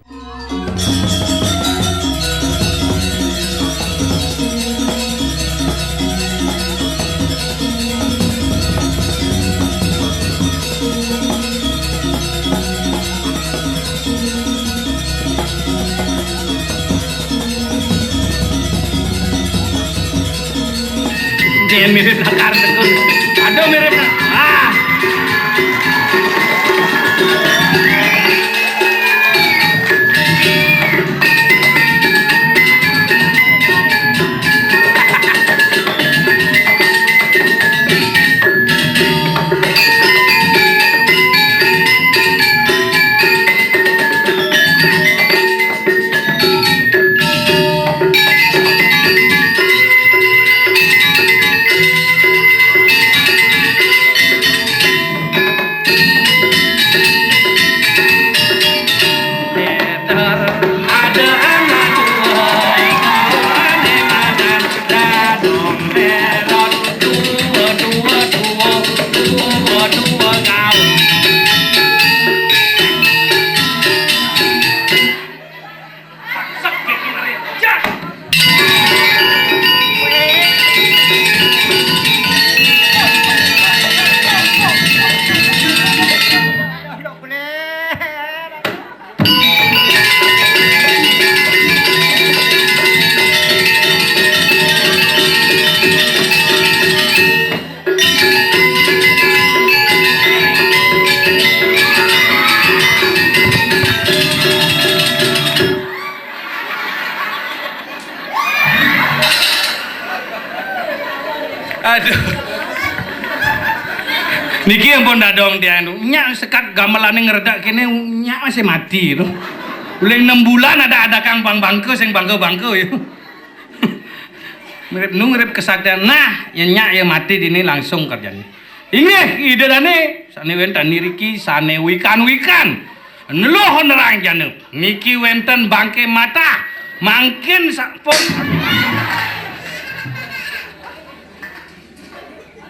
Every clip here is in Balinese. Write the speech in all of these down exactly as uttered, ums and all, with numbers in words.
Dia mirip Sekar Tekun. Aduh, mirip. Ah. Aduh. Niki ampun dadong tiang tu. Nyak sekat gamelane ngredak kene, nyak masih mati tu. Uling enam bulan ada-ada kang bang bangke sing bangke-bangke ya. Mirip nu mirip kesaktian. Nah, ya nyak ya mati dini langsung kerjanya. Inggih, Ida Dane, sane wenten niriki, sane wikan-wikan. Neluh nerang jana. Niki wenten bangke mata. Mangkin sampun.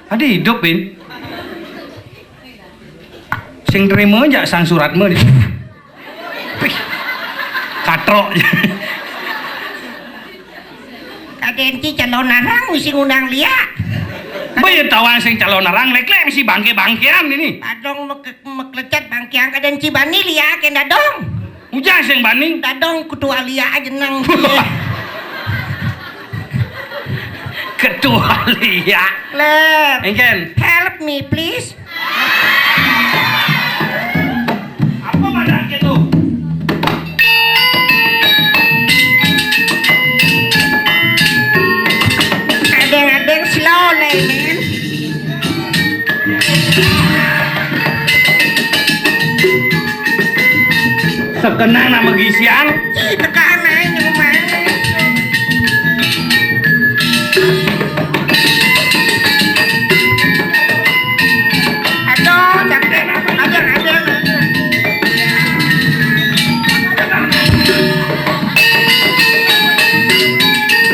Adi idup, Bin. Sing trima jak sang suratmu ni. Pih. Katrok. Kaden ci calon arang mesti ngundang lia. Mbok ya tawang sing calon arang, lek-lek mesti bangke-bangkean ini. Adong mek-, meklecet bangkean kaden ci bani lia ken dadong. Ujang sing bani. Dadong ketua lia aja nang. Ketua lia. Ler. Engken. Help me, please. Apa badan gitu? Adeng-adeng slow nih, men. Sekenang nama gisian. Ih, tekan aja rumah. Aduh, capek. Aduh, aduh, aduh.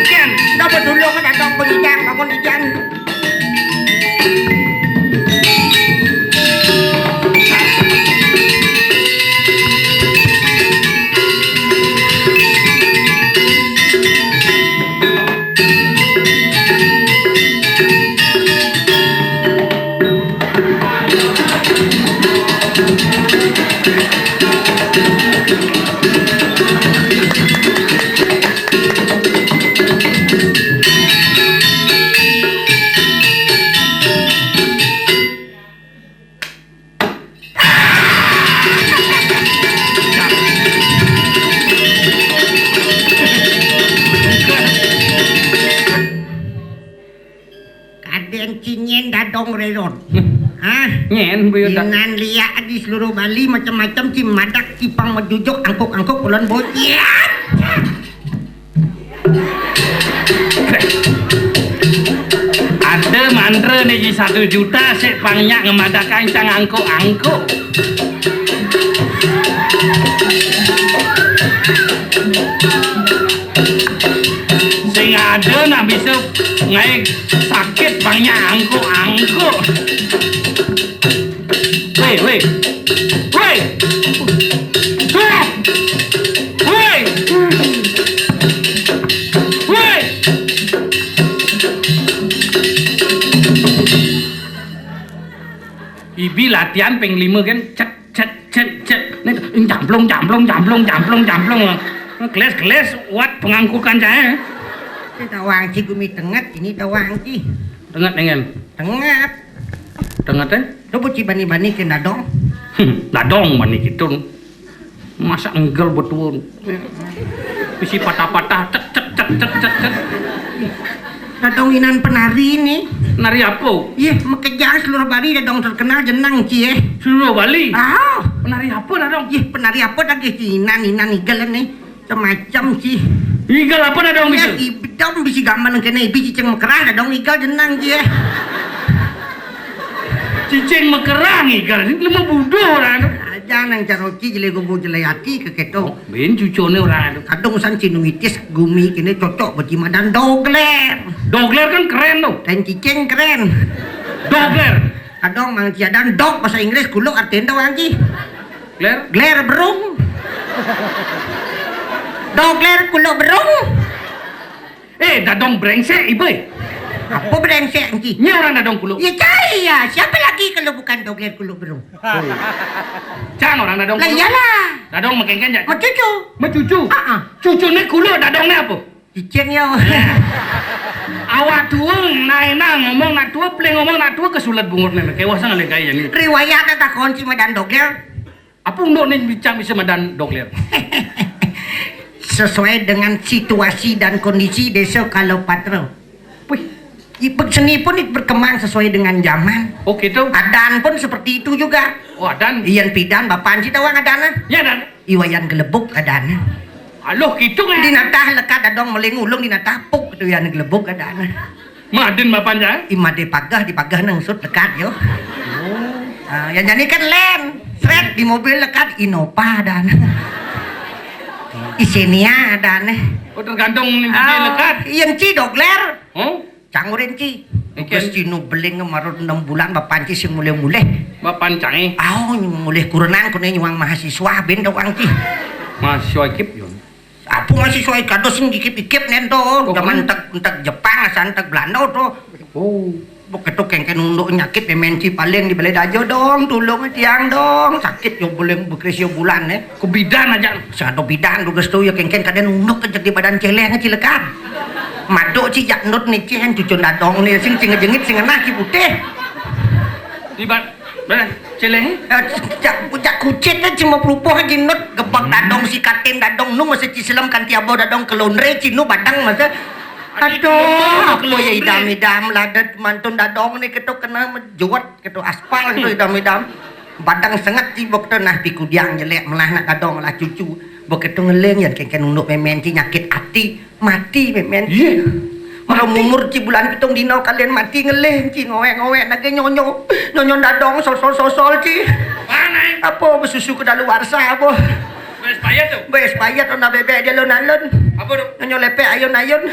Ken, coba dulu kan datang pengidan, bangun idan. Kaden ci nyen dadong rerot. Hah? Nyen, buyudak. Inan liak di seluruh Bali macam-macam ci madak, ci pang majujuk, angkuk-angkuk, ulun bocian. Ada mantra nih, ji satu juta sik pang nyak ngemadakan cang angkuk-angkuk. Sing ada nak bisa ngai sakit pang nyak angkuk-angkuk. Weh, weh. Weh. Weh. Tian ping lima kan, cet, cet, cet, cet. Nih, jamplung, jamplung, jamplung, jamplung, jamplung. Geles, geles, wat pengangkukan saya. Kita wangci gumi tenget, ini tawangci. Tenget, nengen. Tenget. Tenget, eh? Lu buci bani-bani ke dadong. Hmm, dadong bani gitu. Masa enggel betul. Bisi patah-patah, cek, cek, cek, cek, cek, cek. Dadong inan penari nih. Nari apa? Ih, makejang seluruh bari dadong terkenal jenang, ci, eh. Seluruh Bali? Ah. Penari apa dadong? Ih, penari apa dah, ci, inan, inan igel nih. Semacam, ci. Igel apa dadong bisa? Idem bisi gamelan kene, bisi cicing mekerah dadong igel jenang, ci, eh. Cicing mekerah igel, ini lemah buduh orang. Aja nang caroci jele gobo jele ati ke keto. Oh, ben cucune orang. Kadung san cinuitis gumi kene cocok beti madan dogler. Dogler kan keren tuh. Dan cicing keren. Dogler. Kadung mang ciadan dog bahasa Inggris kulo artin tawangci. Gler? Gler berung. Dogler kulo berung. Eh, dadong brengsek, ibe. Apa brengsek, Engki? Ini orang dadong kulo. Ya, cai ya. Siapa lagi kalau bukan dogler kulo berung? Cang orang dadong kulo. Lah, iyalah. Dadong mekengken, ya? Mecucu. Mecucu? Ah, ah. Cucune kulo, dadongne apa? Cicing, ya. Awak tua, naena ngomong nak tua, peleng ngomong nak tua, kesulet bungut nih. Kewasa ngalih kaya ini. Riwayat tak kunci madan dogler. Apa unduk ni bincang bisa madan dogler? Sesuai dengan situasi dan kondisi desa kala patra. Wih. Ipek seni pun berkembang sesuai dengan zaman. Oh, gitu? Adan pun seperti itu juga. Oh, adan? Iyan pidan, bapan ci tawang adan, ah. Ya, adan. Iwayan gelebuk adan. Aloh, gitu, eh? Di natah lekat dadong meling ulung di natah puk tu iyan gelebuk adan. Madin bapan ci, eh? Imade pagah, di pagah nengsut lekat, yo. Oh. Ah, yang jani kan len. Sret di mobil lekat Innova dan Xenia dan. Oh, tergantung ni budi lekat. Yang ci dogler. Oh? Cangurin ci. Tugas cinu beling marut enam bulan bapan ci sing mulih-mulih. Bapan cai. Aw, mulih kurenan kune nyuang mahasiswa ben dawang ci. Mahasiswa ikip, yo. Apa masih suai kados sing dikip-dikip nen to. Oh, zaman entek, entek Jepang, asa entek Belanda to. Oh. Begitu kengken unduk nyakit pemen ci paling di balai dajo dong, tulung tiang dong, sakit yo buling bekris yo bulan, eh. Ku bidan aja. Sing ada bidan tugas tu ya kengken kaden unduk ke jadi badan celeng ci lekat. Maduk ci jak nut ni ci hen cucun dadong ni sing cing jengit sing ngenah ci putih. Di ba-, mana? Celeng? Eh, jak, jak kucit aja cuma pelupuh aja nut gebak dadong si katin dadong nu masa ci selam kanti abau dadong kelondre cinu badang masa. Aduh, apa ya idam-idam ladat mantun dadong ni ketu kena mejuat ketu aspal ketu idam-idam. Badang sengat ci bok tu nah pikudiang jelek melah nak dadong lah cucu. Bok ketu ngeling ya kengken unduk memen ci nyakit ati. Mati, memen. Iya. Mara mumur ci bulan pitung dina kalian mati ngelih ci ngowek-ngowek nage nyonyo. Nyonyo dadong sosol-sosol ci. Mana, eh? Apa besusu ke dalu warsa apa? Bes payet tu. Bes payet ona bebek dia lon-alon. Apa tu? Nyonyo lepek ayun-ayun.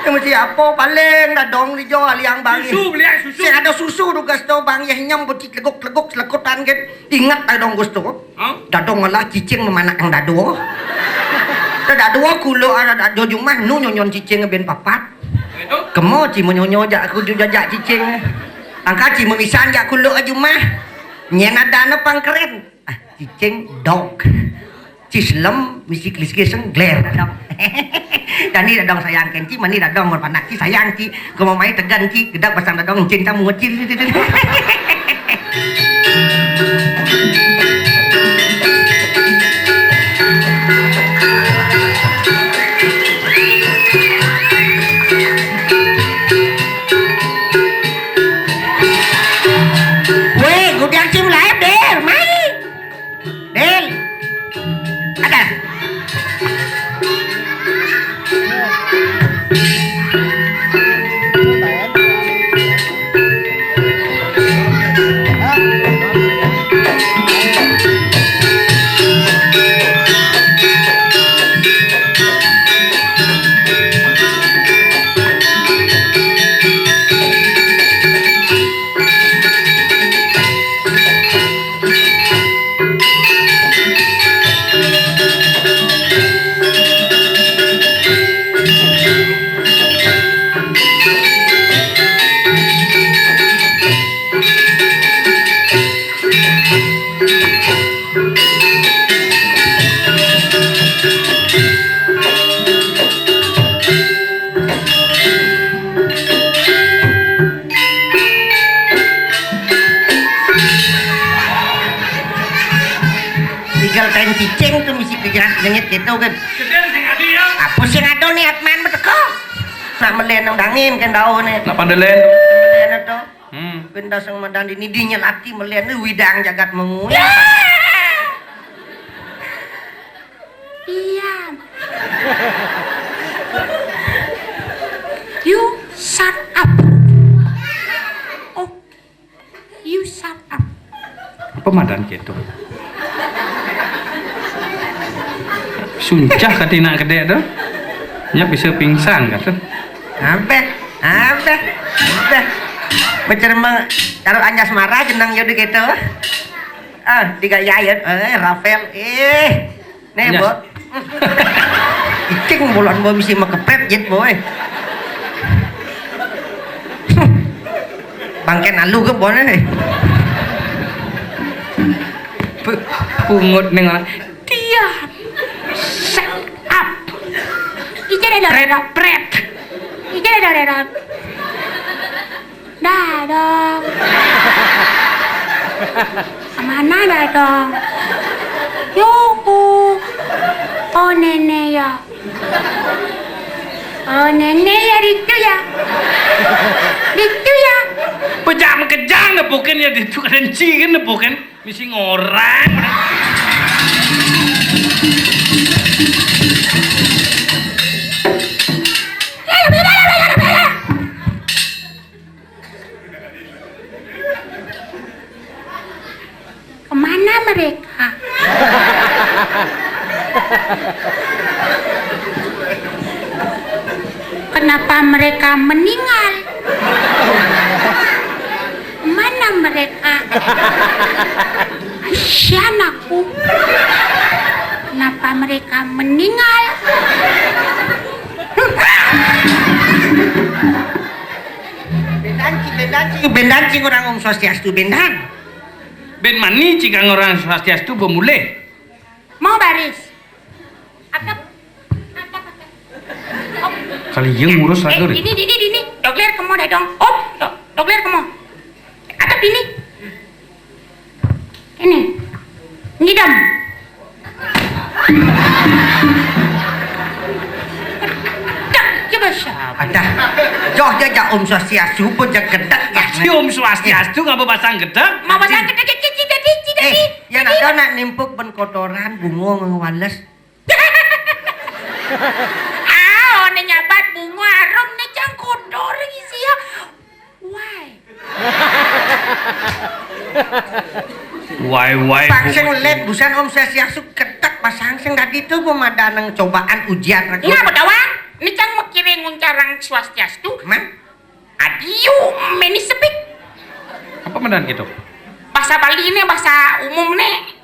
Yang mesti apa paling dadong di jo aliang bang. Susu beli, ah, susu. Sing ada susu tugas tu bang ya nyam buci leguk-leguk selekutan kan. Ingat dadong gus tu. Hah? Dadong ngelah cicing memanak yang dado. Dadua kulo ada dado jumah nu nyonyon cicing ben papat. Itu? Kemo ci menyonyo jak aku ju jajak cicing. Angka ci memisan jak kulo jumah. Nyen ada ne pang keren. Ah, cicing dog. Ci selem misi klis-klis gler. Dani dadong sayang kenci, mani dadong berpanak ci sayang ci. Kemo mai tegan ci, gedak pasang dadong cing tamu ci. Weh, gudang cim lain deh, mai. Del. Ada. Tinggal kain cicing tuh misi kejerat jengit gitu kan. Gedén sing adi ya. Apa sing ada niat main beteko? Nak melen nang dangin kan daun nih. Nak pandelén. Melen to. Hmm. Pindah sing madan ini dinyelati melen ni widang jagat menguni. Diam. You shut up. Oh, you shut up. Apa madan gitu? Suncah kati nak kedek tu. Nya bisa pingsan kata. Abeh, abeh, abeh. Becermeng karo anjas marah jeneng yo di gitu. Ah, digaya yo, eh, Rafael, eh. Nih, Bo. Icing bulan bo misi makepet jit, boy. Bangke nalu ke, boy, nih. Pungut nih orang. Diam. Shut up. Ije deh, pret, pret. Ije deh, Dadong. Kemana Dadong? Yuhu. Oh, nenek ya. Oh, nenek ya, ditu ya. Ditu ya. Pejam kejang nepukin ya, ditu kan cingin nepukin. Misi ngorang. Kemana mereka? Kenapa mereka meninggal? Mana mereka? Kasihan aku. Kenapa mereka meninggal? Bendan, Ci, bendan, Ci, bendan, Ci, ngorang Om Swastiastu, bendan. Ben mani, Ci, kang ngorang Swastiastu bemulih? Mau baris. Akep. Akep, akep. Kali iya ngurus lagi, eh, Ri. Dini, dini, dini. Dogler kemo, Dadong. Op, do-, dogler kemo. Akep dini. Ini. Ngidam. Dak, coba siapa? Adah. Joh, joh, joh, Om Swastiastu, pun jangan gedek, ya. Si Om Swastiastu ngapa pasang gedek? Mau pasang gedek, ci, ci, tadi, ci, tadi. Eh, ya, nak, nak, nak nimpuk ben kotoran, bungo ngewales. Ah, one nyabat bungo arum ne cang kotor iki sia. Why? Why, why? Bang sing let busan Om Swastiastu ketek pasang sing tadi tu pemadanang cobaan ujian rego. Nah, bedawang, ne cang mekire nguncarang Swastiastu. Man? Adiu, meni sepik. Apa medan gitu? Bahasa Bali ini bahasa umum ne.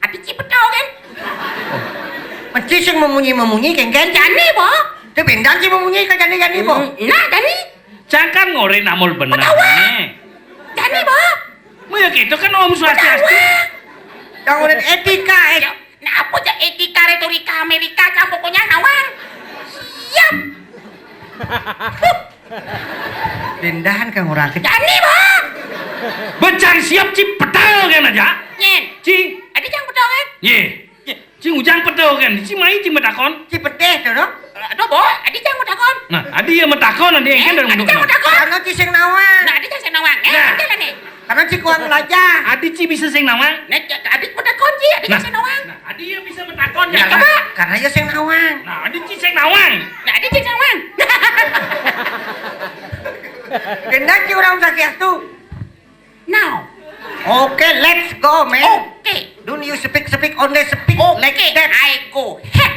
Ati ci beto kan? Mesti sing memunyi-memunyi kan, kan? Jani, Bo. Tu bendan sing memunyi kan jani-jani, Bo. Hmm, nah, jani. Cang kan ngorek namul bener. Betul. Jani, Bo. Mau ya gitu kan, Om Swastiastu. Betul. Cang ngorek etika, eh. Ya, nah, apa aja etika retorika Amerika, cang pokoknya nawang. Siap. Dendahan kang orang kecil. Jani, Bang. Becang siap, Ci, petal kan aja. Nyen. Ci. Adi cang petal kan? Ye. Ye. Ci ujang petal kan. Ci mai, Ci metakon. Ci pedeh tu, no? Aduh, Bo, adi cang metakon. Nah, adi ya metakon, adi yang kan. Eh, adi cang metakon. Karena Ci sing nawang. Nah, adi cang sing nawang. Eh, nah. Adi lah nih. Karena Ci kuang lajah. Adi Ci bisa sing nawang. Nek, adi metakon, Ci, adi cang sing nawang. Nah, adi ya bisa metakon, ya. Karena, karena ya sing nawang. Nah, adi Ci sing nawang. Nah, adi Ci sing nawang. Kena Ci orang sakit tu. Now. Okay, let's go, man. Okay. Don't you speak, speak, only speak like that. Okay, I go. Heh.